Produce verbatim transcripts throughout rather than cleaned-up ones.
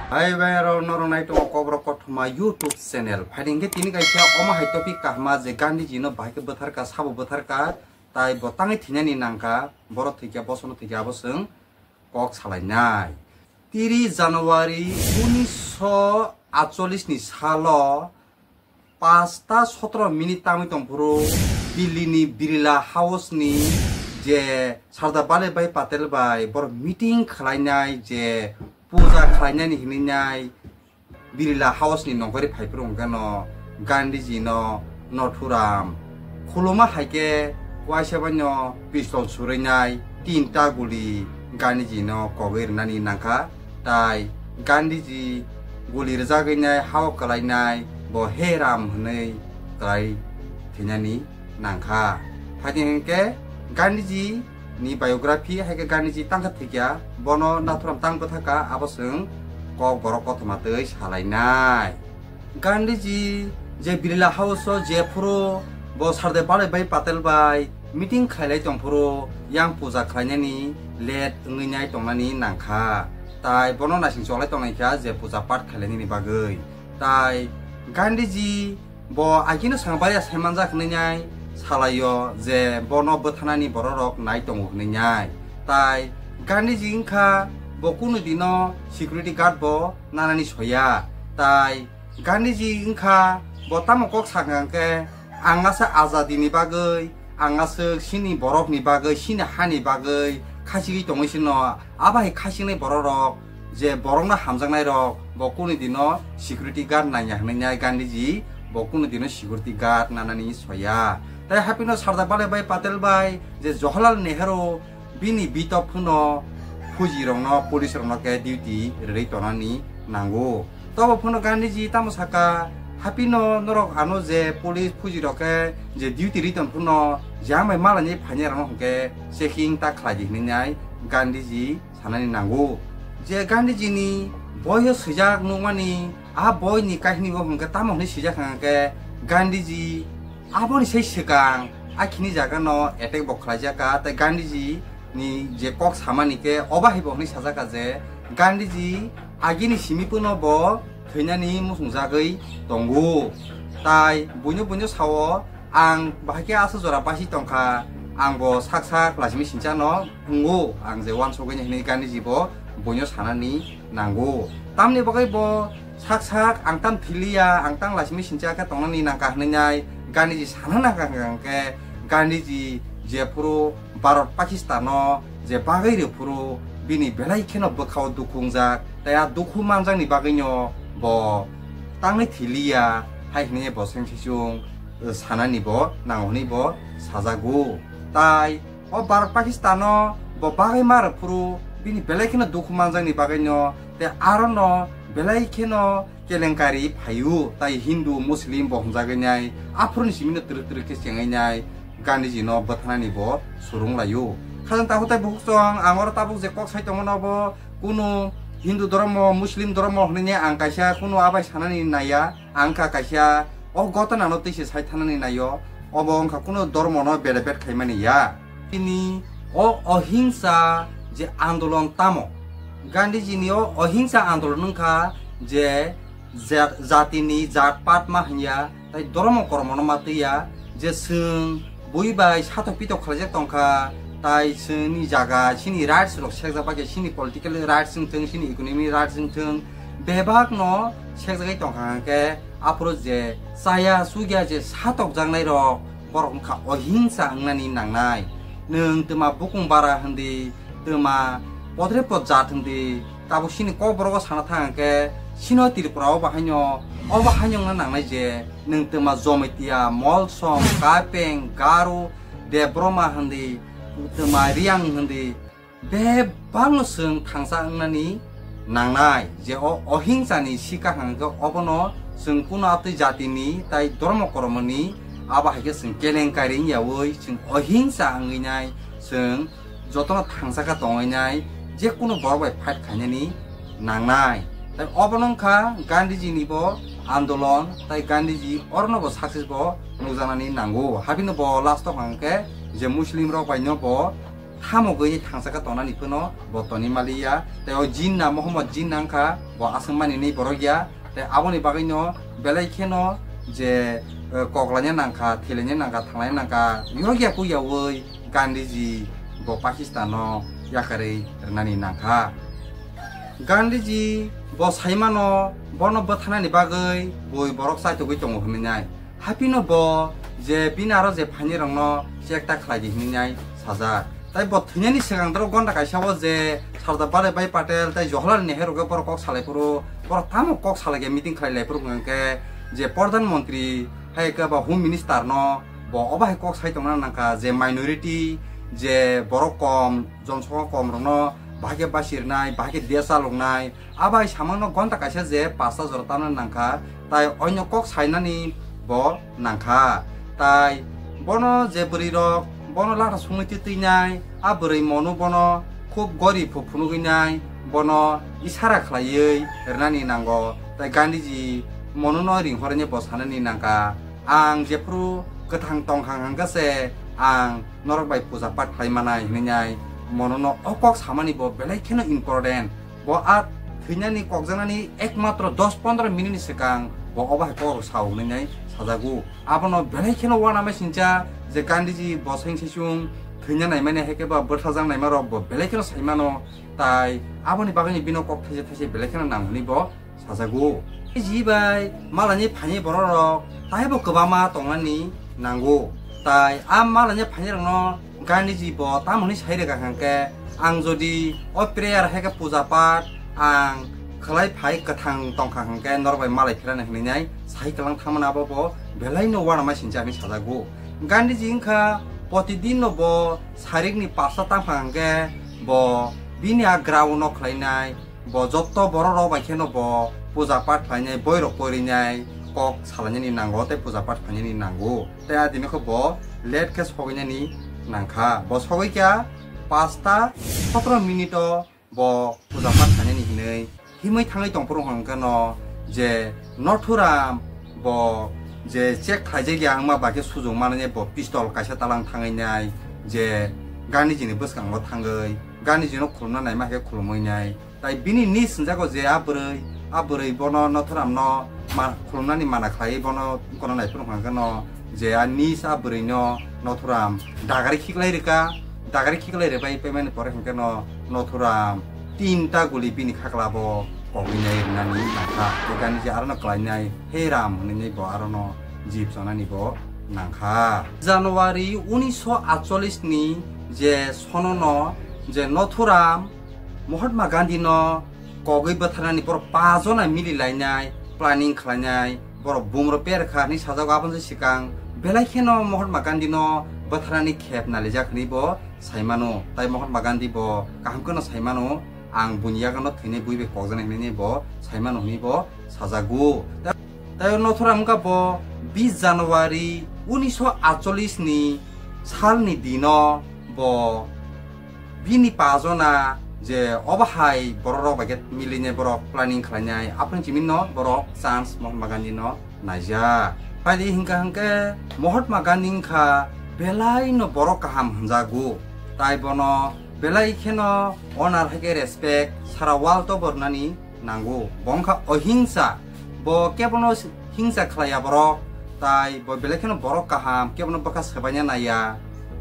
Hai bai rok norok nai tongo Kokborok Kothoma YouTube channel. Phaidi hwnkhe tini kaisa omo hai topic kahma je Gandhiji no bahai khe bwtharka, sabo bwtharka, tai bo tangwi thwinani nangkha, borok thwikha, bosono thwikha, abo chwng kok salainai. Tiri January unisho atchollish ni salo pasta sotro minute tangwi tongphuru Delhi ni Birla House ni je Sardar Vallabhbhai Patel bai borok meeting khlainai, je puja khlainani hinwi nai Birla House ni nokgori phaiphuru hwnkhe no Gandhiji no Nathuram khuluma hai khe waisa bai no pistol surwi nai tinta guli Gandhiji no kogwi rwnani nangkha. Tai Gandhiji guli rwjagwi nai hao kwlainai bo He Ram hwnwi kwlai thwinani nangkha. Phaidi hwnkhe Gandhiji ni biography hai khe Gandhiji tangkha thwikya, bono Nathuram tang bwthaka, abo chwng Kokborok Kothoma twi salainai. Gandhiji je Birla House o jephuru bo Sardar Vallabhbhai Patel bai meeting khlailai tongphuru, yang puja khlainani late wngwi nai tongnani nangkha. Tai bono naising choklai tongnaikha je puja pat khlainani bagwi. Tai Gandhiji bo agino sangbaria saimanjak hwnwi nai salaio je bono bwthanani bororok nai tongo hwnwi nai. Tai Gandhiji wngkha bo kunu dino security guard bo nanani soya. Tai Gandhiji wngkha bo tamo kok sakha hwnkhe, ang asa azadi ni bagwi, ang aswk chini borok ni bagwi, chini hani bagwi khasigwi tongwi sino, abo hai khasinai bororok je borokno hamjaknai rok bo kunu dino security guard nangya hwnwi nai Gandhiji, bo kunu dino security guard nanani soya. Tai haphino Sardar Vallabhbhai Patel bai je Jawaharlal Nehru bini bitok phano phuji rokno, police rokno khe duty rwrwi tonani nango. Tobo phano Gandhiji tamo saka, haphino norok ano je police phuji rok khe je duty rwi tong phano je ang bai malaini phainai rokno hwnkhe checking ta khlai di hwnwi nai Gandhiji sanani nango. Je Gandhiji ni boi o swijak nukmani, a boi ni kahini bo hwnkhe tamo hwnwi swijak hwnkhe Gandhiji aboni sai swkang a khini jaga no attack bo khlaijak kha, tei Gandhiji ni je kok samani khe obo hai bo hwnwi sajak kha je Gandhiji agini simi phano bo thwinani muchungjagwi tongo. Tai buino buino sao, ang bahai khe aswk jora basi tongkha, ang bo sak sak laisimi sinchano wngo, ang je uansukgwi hwnwi Gandhiji bo buino sanani nango. Tamni bagwi bo sak sak ang tam thiliya, ang tang laisimi sincha khe tongnani nangkha hwnwi nai Gandhiji sana nangkha hwnkhe, Gandhiji jephuru Bharat Pakistano je bagwi rwphuru bini belai kheno bwkhao dukhu wngjak, tei a dukhu manjakni bagwino bo tangwi thiliya hai hwnwi bo seng sisung sanani bo nango hwnwi bo sajago. Tai o Bharat Pakistano bo bagwi ma rwphuru bini belai kheno dukhu manjakni bagwino tei arono belai kheno kelenkari phaio, tai Hindu Muslim bo hwnjagwi nai aphuruni simino twrwk twrwk khe chengwi nai Gandhiji no bwthanani bo surung laio. Khajang takhuk tai bukhuk chwng ang oro tabuk je kok sai tongmano bo kunu Hindu dhormo, Muslim dhormo hwnwi ang kaisa kunu abai sanani naiya, ang kha kaisa o gotana no twi se sai thanani naio, obo wngkha kunu dhormo no bere bet khaimani ya. Tini o ohingsa je andolon tamo? Gandhiji ni o ohingsa andolon wngkha je ja-, jatini jat pat ma hanya, tai dhormo kormo no ma twiya, je chwng bui bai satok pitok khlaijak tongkha, tai chini jaga, chini rights rok sekjak bai khe, chini political rights wngthung, chini economy rights wngthung, bebak no sekjagwi tongkha hwnkhe, aphuru je chaya chugya je satokjaknai rok, borok wngkha ohingsa wngnani nangnai. Nwng twma bukung bara hwndi, twma podre pod jat hwndi, tabuk chini Kokborogo sana thang hwnkhe, chino Tripura o bahaino, o bahaino wngna nangnai je nwng twma Jomitia, Molsom, Kapeng, Garo, Debroma hwndi, twma Riang hwndi, bebakno chwng thangsa wngnani nangnai je o ohingsani sikha hwnkhe obono chwng kuno atwi jatini tai dhormo kormoni abo hai khe chwng kelenkari wngyaui chwng ohingsa wngwi nai chwng jotono thangsa khe tongwi nai je kuno borok bai fight khainani nangnai. Tai obono wngkha Gandhiji ni bo andolon, tai Gandhiji orono bo success bo nukjaknani nango. Habino bo last o hwnkhe je Muslim rok bai no bo Tamo gwi thangsa khe tongnani phano bo toni maliya. Tei o Jinnah, Mohammad Jinnah wngkha, bo aswk mani ni borok ya. Tei aboni bagwino belai kheno je, eh, koklaina nangkha, thwilaina nangkha, thanglaina nangkha, yorok ya puyawi Gandhiji bo Pakistano yakarwi rwnani nangkha. Gandhiji bo saimano bono bwtharnani bagwi bui borok chaitugwi tongo hwnwi nai. Haphino bo je bini aro je phainirokno chekta khlai di hwnwi nai sajak. Tai bo thwinani swkang doro gonta kaisa o je Sardar Vallabhbhai Patel tai Jawaharlal Nehru khe borok kok salai phuru, borok tamo kok salai khe meeting khlai lai phuru hwnkhe je Pradhan Mantri hai khe ba Home Minister no bo obo hai kok sai tongna nangkha je minority je borok kom, jonsongo kom rokno bahai khe basirnai, bahai khe dia chaloknai, abai samangno gonta kaisa je pasta jora tamna nangkha, tai oino kok sainani bo nangkha. Tai bono je bwrwi rok bono lara sungwi twinai, a bwrwi monu bono khub gorib phunugwi nai, bono isara khlaiwi rwnani nango. Tai Gandhiji monuno ringhorwi bo sanani nangkha, ang jephru kwthang tongkha hwnkhe se ang norok bai puja pat khlai manai hwnwi nai monono o kok samani bo belai kheno important. Bo a thwinani kokjaknani ekmatro dos pondro minute ni swkang bo obo hai kok sao hwnwi nai sajago. Abono belai kheno uanama sincha je Gandhiji bo seng sisung thwina naimani hai khe ba bwtharjak naima rok bo belai kheno saimano, tai aboni bagwi bino kok thaise thaise belai kheno nang hwnwi bo sajago. Ji bai malani phaini borok rok taibo kwbangma tongnani nango. Tai a malani phaini rokno Gandhiji bo tamoni sai rwkha hwnkhe, ang jodi o prayer hai khe puja pat ang khlai phai kwthang tongkha hwnkhe norok bai malai phirani hwnwi nai sai kwlang thangmani abo bo belai no uanama sincha hwnwi sajago. Gandhiji wngkha protidin no bo sarikni pasta tangkha hwnkhe bo bini a ground no khlainai, bo jotto borok rok bai kheno bo puja pat khlainai, boirok porinai, kok salainani nango tei puja pat khlainani nango. Tei adini khe bo late khe sogwinani nangkha. Bo sogwi kha pasta sotro minute o bo puja pat khlainani hinwi himwi thangwi tongphuru hwnkhe no je Nathuram bo je check khlaijak ya wngma bai khe sujung manani bo pistol kaisa talang thangwi nai je Gandhiji ni bwskango thangwi Gandhiji no khulumna naima khe khulumwi nai. Tai bini niece hwnjago je a bwrwi, a bwrwi bono Nathuram no ma-, khulumnani mana khlaiwi bono kono naiphuru hwnkhe no je a niece a bwrwi no Nathuram dagari khiklai rwkha, dagari khiklai rwbai paimani pore hwnkhe no Nathuram tinta guli bini khakla bo kogwi nai rwnani nangkha. Tei Gandhiji aro no klainai, "He Ram," hwnwi bo aro no jib chonani bo nangkha. January unisho atchollish ni je sono no je Nathuram Mahatma Gandhi no kogwi bwtharnani borok paanch jona mili lainai planning khlainai, borok bumro per kha hwnwi sajago. Aboni swkang belai kheno Mahatma Gandhi no bwtharnani khep nalijak hwnwi bo saimano. Tai Mahatma Gandhi bo kaham kheno saimano, ang buini yago no thwinai bui bai kokjaknai hwnwi bo saimano hwnwi bo sajago. Tai Nathuram wngkha bo bis January unisho atchollish ni salni dino bo bini paanch jona je obo hai borok rok bai khe milinai borok planning khlainai, aphuru chimino borok chance Mahatma Gandhi no naijak. Paidi hinkha hinkhe Mahatma Gandhi wngkha belai no borok kaham hwnjago, tai bono belai kheno honor hai khe respect sara world o bo rwnani nango. Bo wngkha ohingsa, bo kebono hingsa khlaiya borok, tai bo belai kheno borok kaham, kebono bwkha swbaina naiya.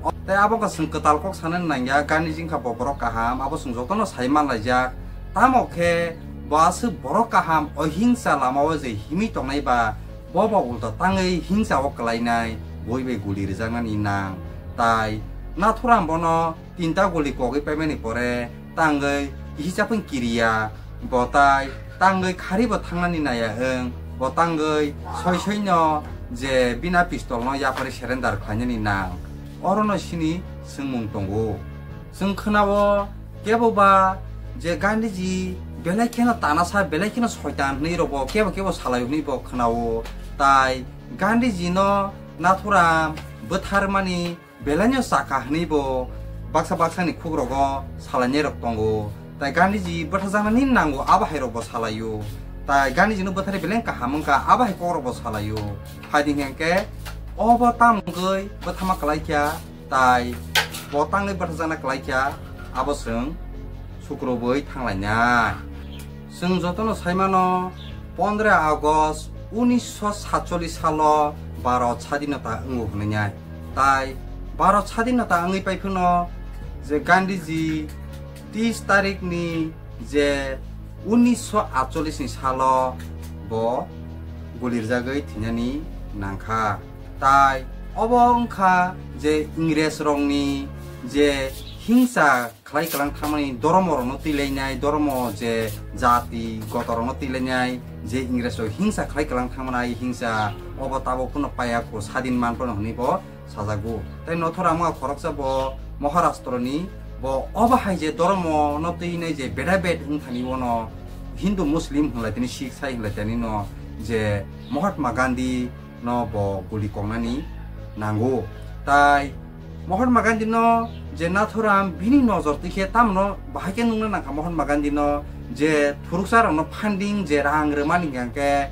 O, tai abo wngkha chwng kwtal kok sana nangya, Gandhiji wngkha bo borok kaham, abo chwng jotono sai manlaijak. Tamo khe bo aswk borok kaham ohingsa lama o je himwi tongnai ba, bo bo ulta tangwi hingsa o kwlainai, bui bai guli rwjaknani nang. Tai Nathuram bono tinta guli kogwi paimani pore tangwi kisi chapung kiriya, bo tai tangwi khari bo thangnani naiya wng, bo tangwi soi soino je bina pistol no yapharwi surrender khlainani nang. Orono sini swngmung tongo. Chwng khwnao kebo ba je Gandhiji belai kheno tanasa, belai kheno soitan hwnwi rokbo kebo kebo salai hwnwi bo khwnao. Tai Gandhiji no Nathuram bwtharmani belaino chakha hwnwi bo baksa baksani khugrogo salainairok tongo. Tai Gandhiji bwtharjaknani nango abo hairokbo salaio. Tai Gandhijino bwtharwi belai kaham wngkha abo hai kokrokbo salaio. Phaidi hinkhe obo tamgwi bwthama kwlaikha tai bo tangwi bwtharjakna kwlaikha, abo chwng sukrubwi thanglainai. Chwng jotono saimano, pondro August unisho satchollish salo Bharat sadinota wngo hwnwi nai. Tai Bharat sadinota wngwi paiphano je Gandhiji tris tarikni je unisho atchollish ni salo bo gulirjagwi thwinani nangkha. Tai obo wngkha je Ingres rokni je hingsa khlai kwlang thangmani, dhormo rokno twilainai, dhormo je jati goto rokno twilainai, je Ingres rok hingsa khlai kwlang thangmani, hingsa obo tabuk phano paiya kho, sadin man phano hwnwi bo sajago. Tai Nathuram wngkha khoroksa bo Maharashtra ni, bo obo hai je dhormo no twinai je bedabed wngthani, ono Hindu Muslim hwnlai tini, Sikh sai hwnlai tini no je Mahatma Gandhi no bo guli koknani nango. Tai Mahatma Gandhi no je Nathuram bini nojor twi khe tamno bahai khe nukna nangkha Mahatma Gandhi no, je thuruksa rokno funding je rang rwmani hwnkhe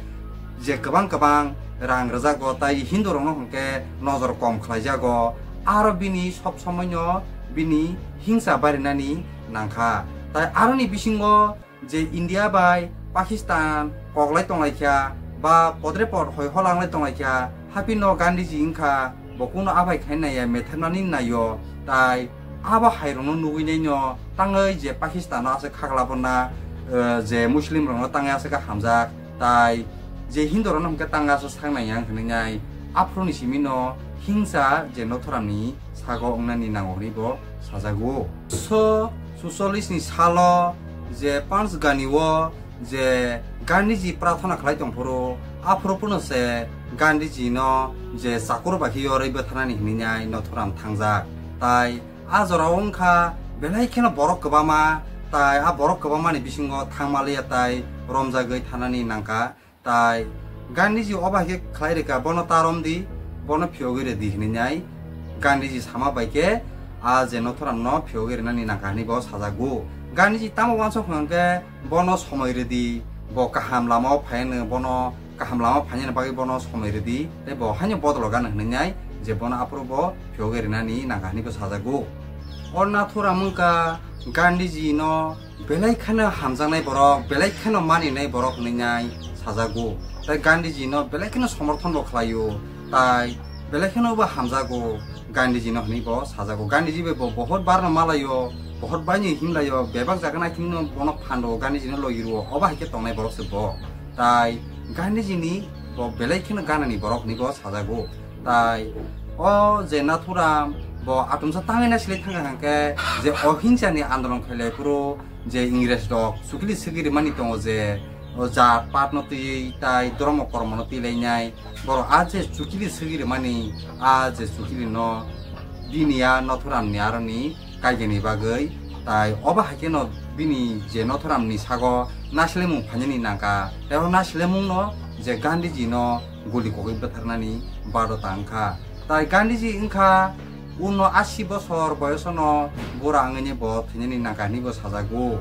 je kwbang kwbang rang rwjago, tai Hindu rokno hwnkhe nojor kom khlaijago, aro bini sob somoi no bini hingsa barinani nangkha. Tai aroni bisingo je India bai Pakistan koklai tonglaikha ba podre pod hoi holanglai tonglaikha, haphino Gandhiji wngkha bo kuno aphai khai naiya, methemnani naio, tai abo hai rokno nugwi naino tangwi je Pakistan o aswk khagla bonna, eh, je Muslim rokno tangwi aswk hamjak, tai je Hindu rokno hwnkhe tangwi aswk sak naiya hwnwi nai, aphuru ni simi no hingsa je Nathuram ni sago wngnani nango hwnwi bo sajago. So suchollish ni salo je Panch Gani o je Gandhiji prarthana khlai tongphuru, aphuru phano se Gandhiji no je chakur bai khe yorwi bwtharnani hwnwi nai Nathuram thangjak. Tai a jora o wngkha belai kheno borok kwbangma, tai a borok kwbangma ni bisingo thangma liya tai romjagwi thanani nangkha. Tai Gandhiji obo hai khe khlai rwkha, bono ta rom di, bono phiyogwi rw di hwnwi nai Gandhiji sama bai khe a je Nathuram no phiyogwi rwnani nangkha hwnwi bo sajago. Gandhiji tamo uansuk hwnkhe bono somoi rw di, bo kaham lama o phai nw, bono kaham lama o phainani bagwi bono somoi rw di, tei bo haino bodolo gana hwnwi nai je bono aphuru bo phiyogwi rwnani nangkha hwnwi bo sajago. O Nathuram wngkha Gandhiji no belai kheno hamjaknai borok, belai kheno maninai borok hwnwi nai sajago. Tai Gandhiji no belai kheno somorthon bo khlaio, tai belai kheno bo hamjago Gandhiji no hwnwi bo sajago. Gandhiji bai bo bohot bar no malaio, bohot bai ni himlaio, bebak jaga nai thwngno bono phando Gandhiji no logi rwo, obo hai khe tongnai borok se bo. Tai Gandhiji ni bo belai kheno ganani borok hwnwi bo sajago. Tai o je Nathuram bo atumsa tangwi naisle thangkha hwnkhe je ohingsa ni andolon khailai phuru je Ingres rok chukli swgwi rwmani tongo je o jat pat no twiwi tai dhormo kormo no twilainai, borok a je chukli swgwi rwmani a je chukli no bini a Nathuram ni aroni kaigeni bagwi, tai obo hai kheno bini je Nathuram ni sago naislemung phainani nangkha, tei o naislemung no je Gandhiji no guli kogwi bwtharnani badota wngkha. Tai Gandhiji wngkha uno asi bosor boyosono bura wngwi bo thwinani nangkha hwnwi bo sajago.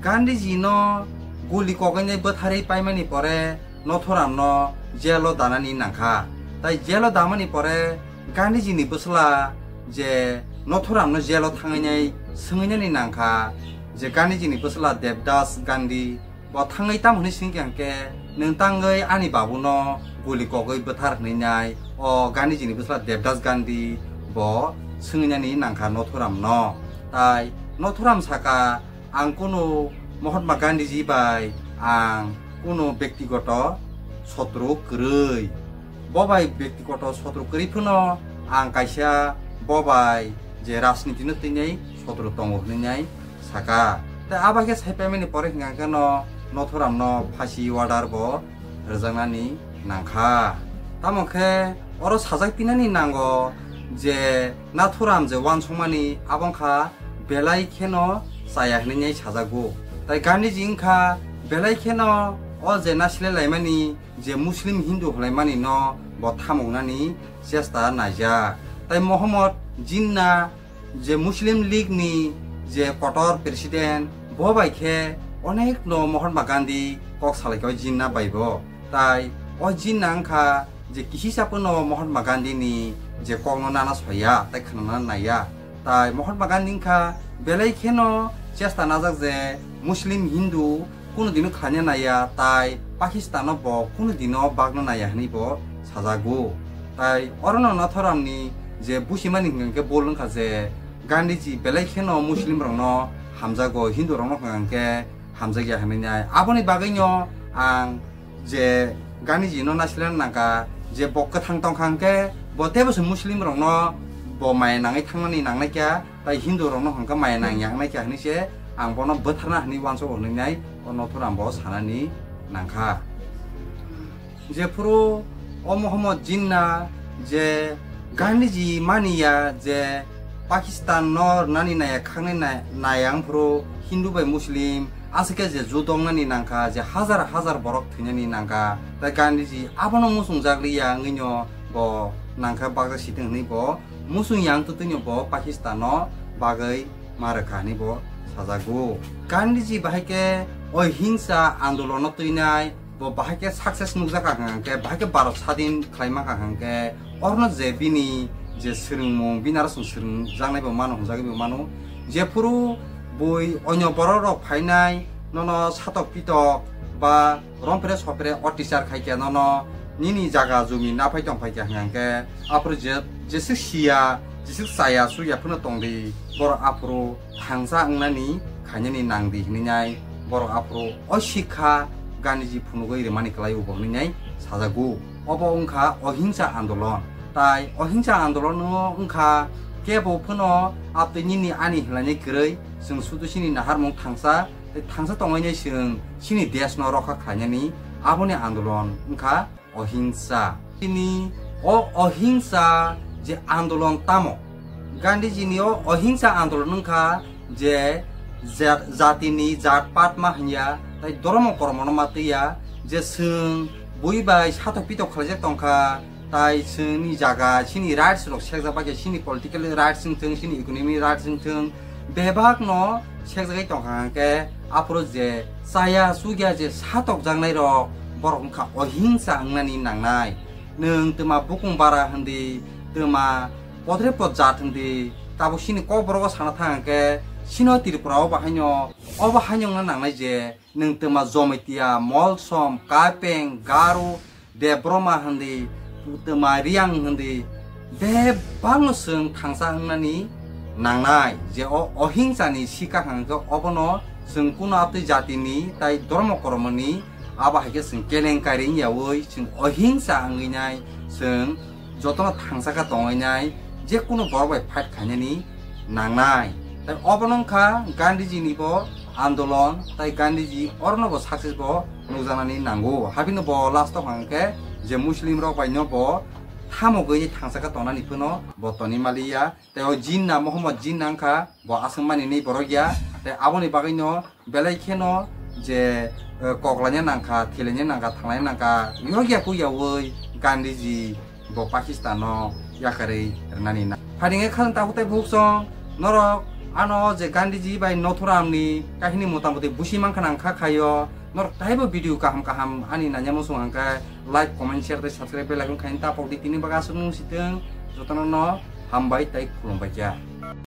Gandhiji no guli kogwi bwtharwi paimani pore Nathuram no jail o danani nangkha. Tai jail o damani pore Gandhiji ni bwsla je Nathuram no jail o thangwi swngwi nani nangkha je Gandhiji ni bwsla Devdas Gandhi bo thangwi tamo hwnwi swngkha hwnkhe, "Nwng tangwi ani babu no guli kogwi bwthar?" hwnwi nai o Gandhiji ni bwsla Devdas Gandhi bo swngwi nani nangkha Nathuram no. Tai Nathuram saka, "Ang kunu Mahatma Gandhiji bai ang kunu bektigoto sotru kwrwi. Bo bai bektigoto sotru kwrwi phano ang kaisa bo bai je rajniti no twinai sotru tongo," hwnwi nai saka. Tai abo khe sai paimani pore hwnkha khe no Nathuram no phasi order bo rwjaknani nangkha. Tamo khe oro sajak pinani nango je Nathuram je uansukmani abo wngkha belai kheno chaya hwnwi nai sajago. Tai Gandhiji wngkha belai kheno o je naisle laimani je Muslim Hindu hwlaimani no bo thamungnani chesta naijak. Tai Mohammad Jinnah je Muslim League ni je kotor president, bo bai khe onek no Mahatma Gandhi kok salai kha o Jinnah bai bo. Tai o Jinnah wngkha je kisi sa phano Mahatma Gandhi ni je kok no nana soya tai khwnana naiya. Tai Mahatma Gandhi wngkha belai kheno chesta najak je Muslim Hindu kunu dino khlaina naiya, tai Pakistano bo kunu dino bagna naiya hwnwi bo sajago. Tai orono Nathuramni je busimani hwnkha khe bol wngkha je Gandhiji belai kheno Muslim rokno hamjago, Hindu rokno hwnkha khe hamjakya hwnwi nai. Aboni bagwino ang je Gandhiji no naisle nangkha je bo kwthang tongkha hwnkhe bo teibo se Muslim rokno bo maya nangwi thangnani nangnai kha, tai Hindu rokno hwnkhe maya nangya wngnai kha hwnwi se ang bono bwtharna hwnwi uansuk hwnwi nai o Nathuram bo sanani nangkha. Jephuru o Mohammad Jinnah je Gandhiji maniya je Pakistan no rwnani naiya khaknai nai-, naiya wngphuru Hindu bai Muslim aswk khe je judo wngnani nangkha, je hazar hazar borok thwinani nangkha, tai Gandhiji abono muchungjak liya wngwino bo nangkha bakjak sitwng hwnwi bo muchungya wngtwtwino bo Pakistan no bagwi ma rwkha hwnwi bo sajago. Gandhiji bahai khe ohingsa andolono twinai bo bahai khe success nukjakha hwnkha khe bahai khe Bharat sadin khlai mankha hwnkha khe orno je bini je swrwngmung bini aro chwng swrwngjaknai bo mano hwnjagwi bo mano. Jephuru bui onyo borok rok phainai nono satok pitok ba rompre sopre otichar khaikhe nono nini jaga jumi naphai tongphaikhe hwnkha khe aphuru je jeswk siya jeswk chaya chuya phano tongdi borok aphuru thangsa wngnani khainani nangdi hwnwi nai borok aphuru o sikha Gandhiji phunugwi rwmani kwlai ubo hwnwi nai sajago. Obo wngkha ohingsa andolon. Tai ohingsa andolon no wngkha kebo phano aptwi nini ani hinlainai kwrwi chwng sudu chini naharmung thangsa tei thangsa tongwi nai chwng chini desh no rokha khlainani aboni andolon wngkha ohingsa. Tini o ohingsa je andolon tamo? Gandhiji ni o ohingsa andolon wngkha je ja-, jatini jat pat ma hanya, tai dhormo kormo no ma twiya, je chwng bui bai satok pitok khlaijak tongkha, tai chwngni jaga, chini rights rok sekjak bai khe, chini political rights wngthwng, chini economy rights wngthwng, bebak no sekjagwi tongkha hwnkhe, aphuru je chaya chukya je satokjaknai rok, borok wngkha ohingsa wngnani nangnai. Nwng twma bukung bara hwndi, twma podre pod jat hwndi, tabuk chini Kokborok o sana thang hwnkhe, chino Tripura o bahaino, o bahaino wngna nangnai je, nwng twma Jomitia, Molsom, Kapeng, Garo, Debroma hwndi, twma Riang hwndi, bebakno chwng thangsa wngnani nangnai, je o ohingsani sikha hwnkhe obono chwng kuno aptwi jatini tai dhormo kormoni abo hai khe chwng kelenkari wngyaui chwng ohingsa wngwi nai, chwng jotono thangsa khe tongwi nai, je kuno borok bai fight khainani nangnai. Tai obono wngkha Gandhiji ni bo andolon, tai Gandhiji orono bo success bo nukjaknani nango. Habino bo last o hwnkhe je Muslim rok bai no bo thamogwi thangsa khe tongnani phano bo toni maliya. Tai o Jinnah, Mohammad Jinnah wngkha bo aswk mani ni borok ya. Tai aboni bagwi no belai kheno je, eh, koklaina nangkha, thilaina nangkha, thanglaina nangkha, yokya puyaui Gandhiji bo Pakistan no yakarwi rwnani na. Pharingwi khajang tabuk tai buksong norok ano je Gandhiji bai Nathuram ni kahini motamoti busi mankha nang kha khaio. Norok taibo video kaham kaham ani nanya muchung hwnkhe like, comment, share tei subscribe bell icon khaini tapok di. Tini bagwi aswk nung sitwng jotono no hambai tei khulumbai kha.